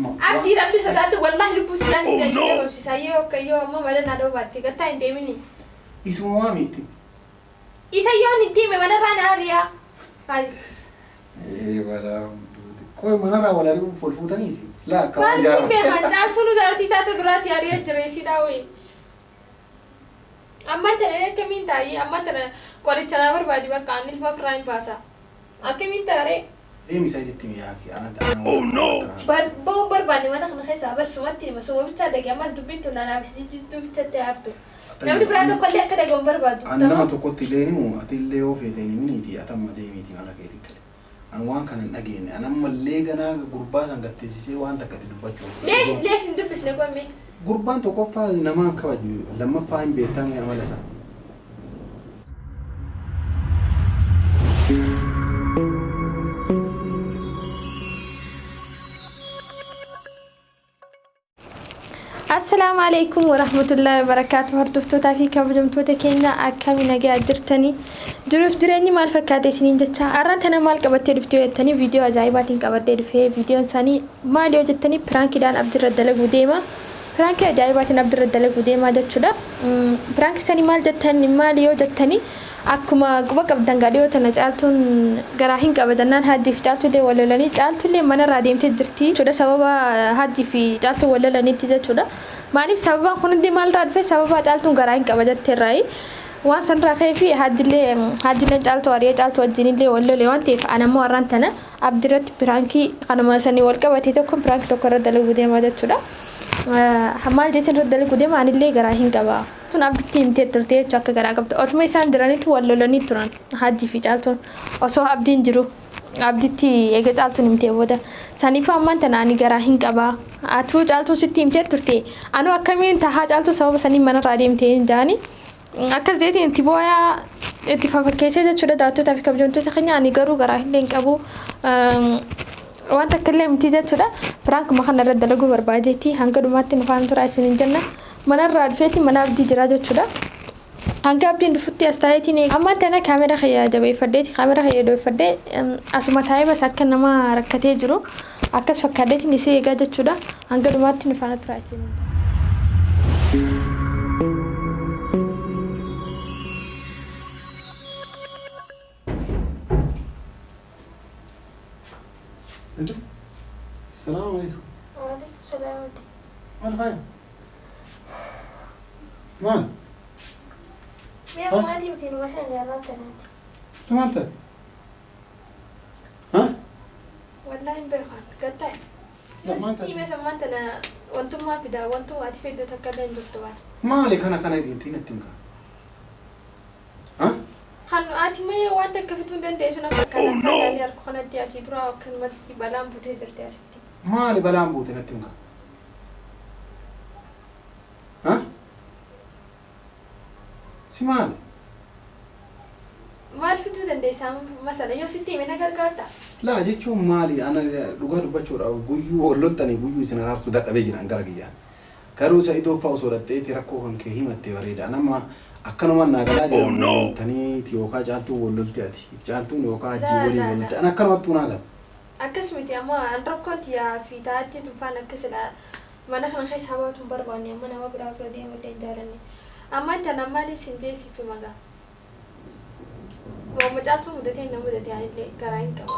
Abdii rabbi sodaadhu wallahi lubbuu silaan itti dhabamsiisa yoo akka yoo ammoo mana naa dhoobaatti gattaa hin deemini. Isuma waami itti. Isa yoon itti hime manarraa na ari'a. Hayi. Ee balaa Qoy manarraa wal ari'uuf wal fuutaniisi? Laa akka waan Maaliif jaarraa. beekan caaltuu nu jaartii isaatu duraatti ari'ee jira isiidhaa wayii. Ammaan tana akkamiin taa'ee ammaan tana qoricha naa barbaadi bakka ani ilma ofirraa hin baasa. Akkamiin taaree? Deemi isa itti himi yaa kee ana ana Oh no. Ba'uun barbaanne mana kana keessaa bas sumatti hima suma bichaa dhage ammas dubbiin tun anaaf si jidduu bichatti haftu. Namni biraa tokko illee akka dhagahu hin barbaadu. Ani nama tokkotti illee ni himu ati illee yoo feete hin himiniiti ati amma deemiiti mana keetii gali. Ani waan kana hin dhageenye ani ammallee ganaa gurbaa san gatteessisee waan takka itti dubbachuuf. Leesh leesh hin dubbisne qomme. Gurbaan tokkoffaa namaa hin kabaju lammaffaa hin beektamne amala isaa. Assalaamu alaikum warahmatullahi wabarakaatu hordoftootaa fi kabajamtoota keenya akkami nagaa jirtanii jiruuf jireenyi maal fakkaate isiniin jecha har'aan tana maal qabattee dhuftee jettanii viidiyoo ajaa'ibaatiin qabadhee dhufee viidiyoon isaanii maal yoo jettanii piraankiidhaan abdirra dalaguu deema piraankii ajaa'ibaatiin abdirra dalaguu deemaa jechuudha. Piraankii sanii maal jettan maali yoo jettanii akkuma quba qabdan gaa dhiyoo tana caaltuun garaa hin qaba jennaan hajjii fi caaltuullee wal lolanii caaltuullee manarraa deemtee jirti jechuudha sababa hajjii fi caaltuun wal lolaniitti jechuudha. Maaliif sababaan kun hundi maalirraa dhufe sababa caaltuun garaa hin qaba jetteerraayi. Waan sanirraa ka'ee fi hajjillee hajjilleen caaltuu ari'ee caaltuu wajjinillee wal lole waan ta'eef ana immoo har'aan tana abdirratti piraankii kanuma sanii wal qabate tokko piraankii tokko irra dalaguu deemaa jechuudha. Maal jechuun irra dalaguu deema anillee garaa hin qaba. Tun abditti himtee turte jechuudha akka garaa qabdu. Otuma isaan jiranitu wal lolanii turan hajjii fi caaltuun osoo abdiin jiru. Abditti eega caaltuun himtee booda saniifuu ammaan tana ani garaa hin qaba. Atuu caaltuu sitti himtee turte anuu akkamiin tahaa caaltuu sababa saniin manarraa deemtee hin jaani. Akkas jeetiin itti booyaa itti fafakkeessee jechuudha daawwattootaa fi kabajamtoota keenya ani garuu garaa illee hin qabu. Waan takka illee miti jechuudha. Piraankuma kana irra dalaguu barbaadeetti hanga dhumaatti nu faana turaa isiniin jenna. Manarraa dhufeeti mana abdii jira jechuudha. Hanga abdiin dhufutti as taa'eetiin eega. Amma tana kaamera kiyya jabeeffadheeti kaamera kiyya dhoofadhee asuma taa'ee bas akka nama rakkatee jiru akkas fakkaadheetiin isii eegaa jechuudha. Hanga dhumaatti nu faana turaa isiniin jenna. Inda. Salaamu alaikum. Waalaikum salaam. Maal faaya? Maal? Mi'a maatii miti numa shan jaarraan tanaati. Maal ta'e? Ha? Wallahi hin beekan gattaa'e. La, maal ta'e? Dhimma sammaan tana wantummaa fida wantummaa ati feddu takka illee hin jirtu bara. Maali kana kana ittiin natti himka? Ha? Kan ati mee waan takka fiduu hin dandeessu na fakkaata akka ilaalii harka kanatti asii dura akkanumatti balaan buutee jirti asitti. Maali balaan buute natti himka? Ha? Si maali? Maal fiduu dandeessaa masala yoo sitti hime na gargaarta? Laa jechuun maali ana dhugaa dubbachuudhaaf guyyuu wal loltanii guyyuu isin araarsuu dadhabee jiran gara kiyyaan. Garuu Sa'idoo fa'a osoo dhaqxeeti rakkoo kan kee himattee bareeda. An amma akkanumaan naa galaa jira wal loltaniiti yookaan caaltuun wal lolte ati. Caaltuun yookaan hajjiin waliin wal lolte. An akkanumattuu naa gala. Akkas miti amma an rakkoon tiyyaa fi taa'ajjii tunfaan akka silaa mana kana keessaa baatu hin barbaanne amma nama biraa bira deemu illee hin jaalanne. Ammaan tana maaliin sin jee siif hima gaa. Waanuma caaltuu mudatee na mudate anillee garaa hin qaba.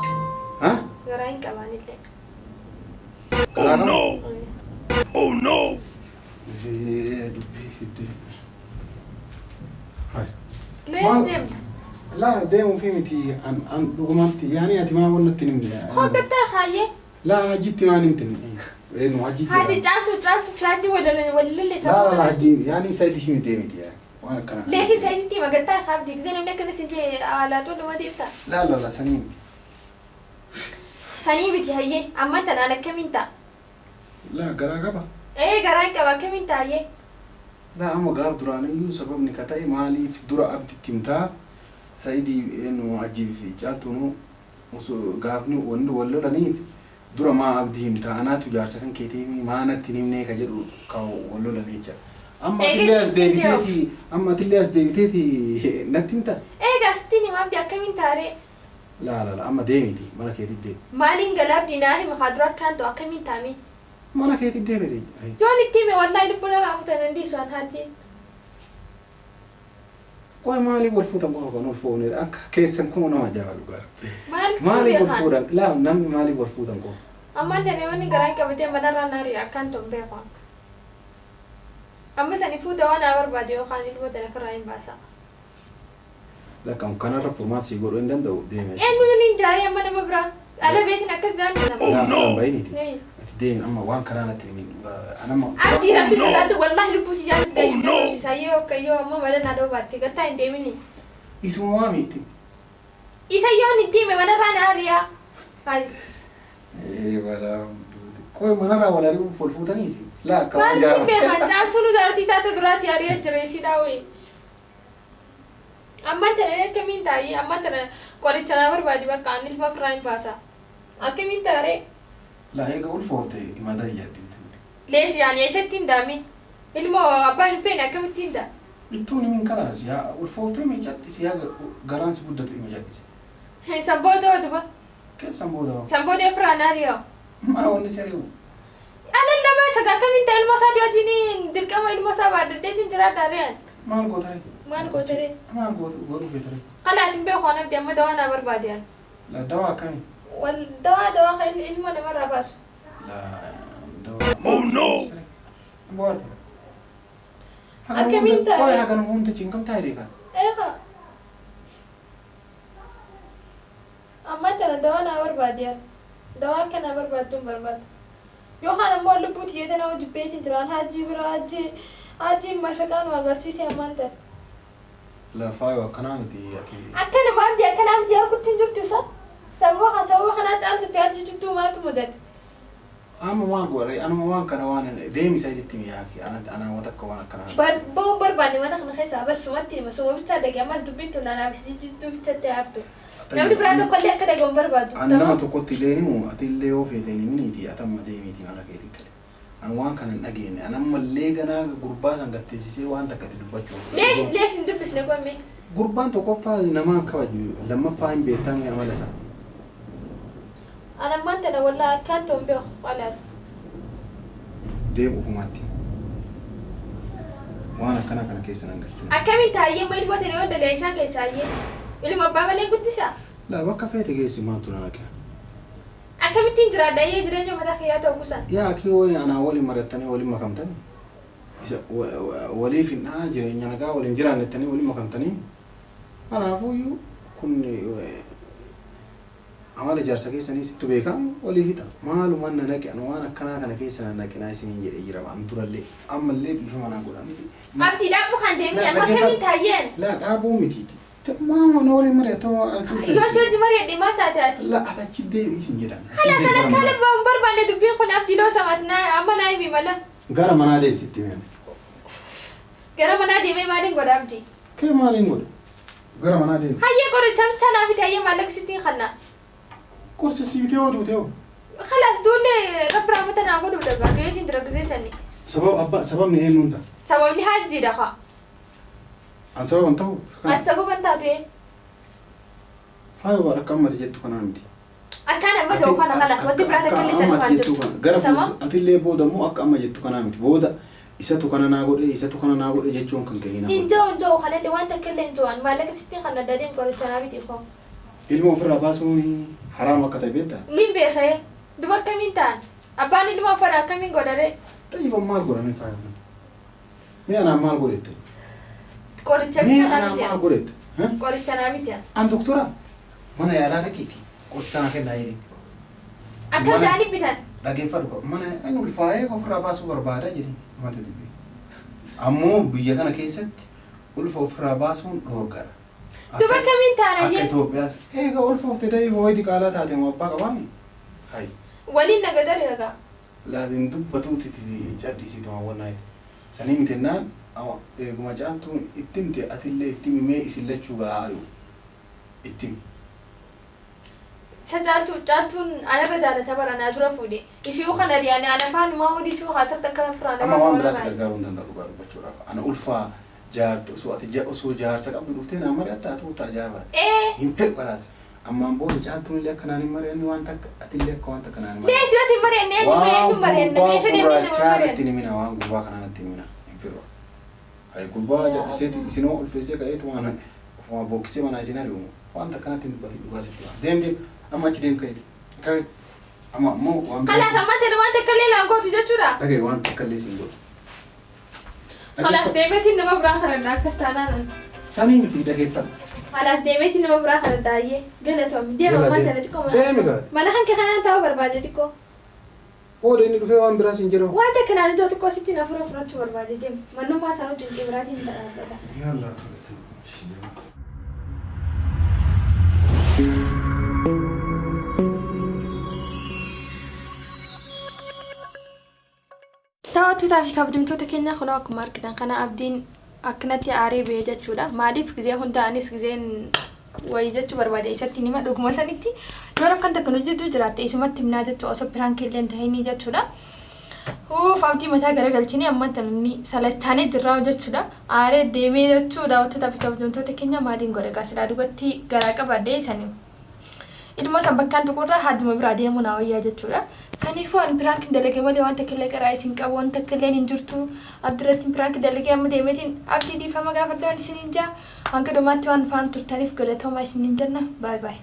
Ha? Garaa hin qaba anillee. Garaa qaba? Oh no! Dubbii fidde. Hai. Lees Maal? deemta. Laa deemuufii miti an an dhugumatti yaani ati maa wannatti hin himne. Hoggattaa kaayyee. Laa hajjitti maan himte? Eenyu hajji Haati jedhama. caaltuu caaltuu fi haati wal wal lolle Laa laa laa sababa. hajji yaani isa itti himte miti yaani waan akkana kana. Leeshin sayiditti hima gattaa kaabdi gisee namni akkana sin jee alaaxuu dhuma deemta. Laa laa laa sanii miti. Sanii miti hayyee ammaan tanaan akkamiin ta'a? Laa garaa qaba. Ee garaa hin qaba akkamiin ta'a hayyee? Laa amma gaaf duraaniyyuu sababni ka ta'e maaliif dura abditti himtaa Sa'idii eenyu hajjii fi caaltuunuu osoo gaafni wanni wal lolaniif dura maa abdi himta anaatu jaarsa kan keetii maa natti hin himnee ka jedhu ka wal lolan jecha. Amma atillee as deebiteeti amma atillee as deebiteeti natti himta. Eega sittiin hima abdi akkamiin taaree? Laa laa laa amma deemiti mana keetii deemi. Maaliin gala abdii naa hima kaa dura akkaan ta'u akkamiin taamee? Mana keetti deemee. Yoon itti hime wallaahi lubbuun irraa kutan hin dhiisu an hajjiin. Qoy maaliif wal fuutan qofa kan wal fuunedha akka keessan kun nama ajaa'iba dhugaa. Maal Maaliif wal beekan? fuudhan? Laa namni maaliif wal fuutan qofa? Ammaan tana wanni garaan qabatee manarraa naari akkaan ta'u beekan. Amma sani fuuta waan naa barbaade yookaan ilmoo tana ofirraa hin baasa. Lakka kanarra furmaata sii godhuu hin danda'u deeme. Eenyuun hin jaarii amma nama biraa? Ala beetiin akkas jaanne nama. Laa alan bayiniiti. Nee. Ati deemi amma waan karaa natti himin anamma. Abdii rabbi sodaatu wallaahi lubbuu si jaallatu gayyuu dhabsiisa yoo akka yoo amma mala naa dhoobaatti gattaa hin deemini. Isuma waami itti. Isa yoon itti hime manarraa na ari'a. Hayi. Ee balaa. Qoy manarraa wal ari'uuf wal fuutaniisi. Laa akka waan Maal kun jaarraa. beekan caaltuun jaartii isaatu duraatti ari'a jira isii dhaawee. Ammaan tana akkamiin taa'ee ammaan tana qoricha naa barbaadi bakka ani ilma ofirraa hin baasa. Akkamiin taaree? Laa eega ulfoofte himata iyyadhiitu. Leesh yaani eessatti hin daame? Ilmoo abbaan hin feene akkamitti hin daa? Ittuun himin kalaas yaa ulfooftee mee cadhisi yaa garaan si guddatu hima cadhisi. Sanboota duba. Keef sanboota hoo? Sanboota ofirraa na ari'a. Maa wanni si ari'u? Alan lama saga akkamiin ta'a ilmoo isaatii wajjin dirqama ilmoo isaa baadhadheetiin jiraadha ari'an. Maal goota ree? Maal goota ree? Maal goota godhuu feeta ree? Kalaas hin beeku waan abdii amma dawaa naa barbaade an. La dawaa akkamii? Wal dawaa dawaa kan ilmoo namarraa baasu. La dawaa. Oh no! Bohaarti. Akkamiin taa'e? Qoy hagan hunda cinqam taa'e deekan. Eegaa. Ammaan tana dawaa naa barbaade an. Dawaa akka naa barbaaddu hin barbaadu. Yookaan ammoo lubbuu tiyya tana hojii beetiin jiraan hajii bira hajii hajii mashaqaa nu agarsiise ammaan tana. Lafaa yoo akkanaa miti ati. Akka nama abdii akkanaa miti harkutti hin jirtu isa. Sababa kan sababa kanaa caaltu fi hajii jidduu maaltu mudate? Amma maal godhe anuma waan kana waan deemi isa itti miyaaki ana waan takka waan akkanaa. Ba'uun barbaanne mana kana keessaa bas sumatti hima suma bichaa dhage ammas dubbiin tun anaaf si jidduu bichatti haftu. Namni biraa tokko illee akka dhagahu hin barbaadu. Ani nama tokkotti illee ni himu ati illee yoo feete ni miniiti ati amma deemiiti mana keetti gale. Ani waan kana hin dhageenye ani ammallee ganaa gurbaa san gatteessisee waan takka itti dubbachuuf. Leesh leesh hin dubbisne gomme. Gurbaan tokkoffaa namaan kabaju lammaffaa hin beektamne amala isaa. Ani ammaan tana wallaahi akkaan ta'u hin beeku khalaas. Deemu ofumaatti. Waan akkanaa kana keessa nan galchina. Akkamiin taayyee ma ilmoo tana yoo dalee isaan keessaa ayyee. Ilma abbaa malee guddisaa. Laa bakka feete geessi maaltu na naqe. Akkamittiin jiraadha ayyee jireenya mataa kiyyaa ta'u kusan. Yaa akii wayii anaa waliin mari'attanii waliin makamtanii isa waliif hin dhaa jireenya nagaa waliin jiraanne jettanii waliin makamtanii kanaafuyyuu kun amala jaarsa keessanii sittu beekaa walii fixa maalumaan na naqe ani waan akkanaa kana keessa na naqinaa isiniin jedhee jira an durallee ammallee dhiifama naa godhaa miti. Abdii dhaabuu kan deemte amma akkamiin taayyeen? Laa dhaabuu miti. Maama na waliin mari'attoo an si Yoo si wajji mari'adhe maal taate ati? La ati achi deebi'i isin jedhan. Kalaas an akka ala hin barbaanne dubbiin kun abdii loo samaat naa amma naa himi mala. Gara manaa deebi sitti hime. Gara manaa deemee maaliin godha abdii? Kee maaliin godha? Gara manaa deemi. Hayyee qoricha bichaa naa biti hayyee maallaqa sittiin kanna. Qoricha sii bitee hoo duutee hoo? Kalaas duullee rabbi rahmata naa godhuu dhagaa du'eetiin jira gisee sanii. Sababa abbaa sababni eenyuun ta'a? Sababni hajjiidha kaa. An sababa hin ta'u? Ati sababa hin taatu ee. Faayo bara akka ammati jettu kanaa miti. Akkaan amma ta'u kana kalas wanti biraa takka illee Akka amma tan dhufaan jettu jirtu. kana gara Sama? atillee booda immoo akka amma jettu kanaa miti. Booda isatu kana naa godhe isatu kana naa godhe jechuun kan kee hin Hin hafu. jiru hin jiru kanallee waan takka illee hin jiru an maallaqa sittiin kana dadeen qoricha naa biti koo. Ilma ofirraa baasuun haraama akka ta'e beektaa? Nin beekee duba akkamiin ta'an abbaan ilma ofirraa akkamiin godharee Xayyiban maal godhame faayo? Mee anaan maal godhette? Qoricha Mee bicha naa anaan biti maal godhette? Qoricha naa biti. An doktora mana yaalaa dhaqiiti qoricha naa kennaa jedhi. Akkam ta'anii bitan? Dhageeffadhu qaba. Mana inni ulfaa'ee ofirraa baasuu barbaada jedhi mata dubbii. Ammoo biyya kana keessatti ulfa ofirraa baasuun dhoorgaadha. Duba akkamiin taana Akka jee? Itoophiyaas eega ulfoofte ta'ee wayi diqaalaa taate moo abbaa qabaami? Hayi. Waliin na gadari hagaa. Laatiin dubbatuuti cadhisiitu hawwannaa sanii mitennaan eeguma caaltuu itti himte atillee itti himee isin lachuu gahaa ari'u itti himi. Isa caaltuu caaltuun anarra jaalata bara naa dura fuudhe. Ishii kan ari'ani ana afaan maa hodii ishii haa tarta akka firaan Amma waan biraa si gargaaruu hin danda'u dhugaa dubbachuudhaaf. Ana ulfaa jaarti osoo ati osoo jaarsa qabdu dhuftee naa mari'addaa ta'u ta'a ajaa'ibaati. Ee. Hin fedhu kalaas. Ammaan booda Caaltuun illee akka naan hin mari'anne waan takka atillee akka waan takka naan hin mari'anne. Lees yoo si mari'anne eenyu Waan eenyu mari'anna gurbaa meesha deemnee nama gurraachaa natti mari'anna. hin himina waan gurbaa kanaa natti hin himina hin fedhu. Ayi gurbaa jal'iseeti isinoo ulfeessee ka'eetu waan ofuma bookkisee manaa isin ari'u waan takka natti hin dubbatin dhugaa sitti hima. Deem deem amma achi deem ka'eeti. Ka'e amma ammoo waan Kalaas biraa amma tana waan takka illee naan gootu jechuudha. dhaga'i waan takka illee siin godhu. Kalaas deemeetiin nama biraa kadhadha akkas taanaan ani. Sanii miti dhageeffadhu. Kalaas deemeetiin nama biraa kadhadha ayyee galatoomi deema Jala ammaa deemi. tana xiqqoo mana Deemi gaa. mana kan kee kanaan taa'uu barbaade xiqqoo. Booda inni dhufee waan biraa siin jedhamu. Waan takka naan iddoo xiqqoo sitti na fura furachuu barbaade deema. Mannummaa sanuu cinqii biraatiin dhaabbata. Yalla tole. Daawwattootaa fi kabajamtoota keenya kunoo akkuma argitan kana Abdiin akkanatti aaree ba'e jechuudha. Maaliif gizee hunda anis gizeen wayii jechuu barbaade isatti nima dhuguma sanitti yoo rakkoon takka nu jidduu jiraatte isumatti himnaa jechuu osoo piraankii illee hin tahinii jechuudha. Uuuf Abdii mataa garagalchinee ammaan tana inni salachaanee jirraa jechuudha. Aaree deemee jechuu daawwattootaa fi kabajamtoota keenya maaliin godha gaa silaa dhugatti garaa qabaadhee isanii. Ilmoo san bakkaan tuqurra haadhuma biraa deemuu naa wayyaa jechuudha. Saniifuu ani piraankin dalage malee waan takka illee qaraa isin qabu waan takka illeen hin jirtu. Abdirrattiin piraanki dalagee amma deemeetiin abdii dhiifama gaafadhaan isiniin jaa. Hanga dhumaatti waan faana turtaniif galatoomaa isiniin jenna. Baay baay.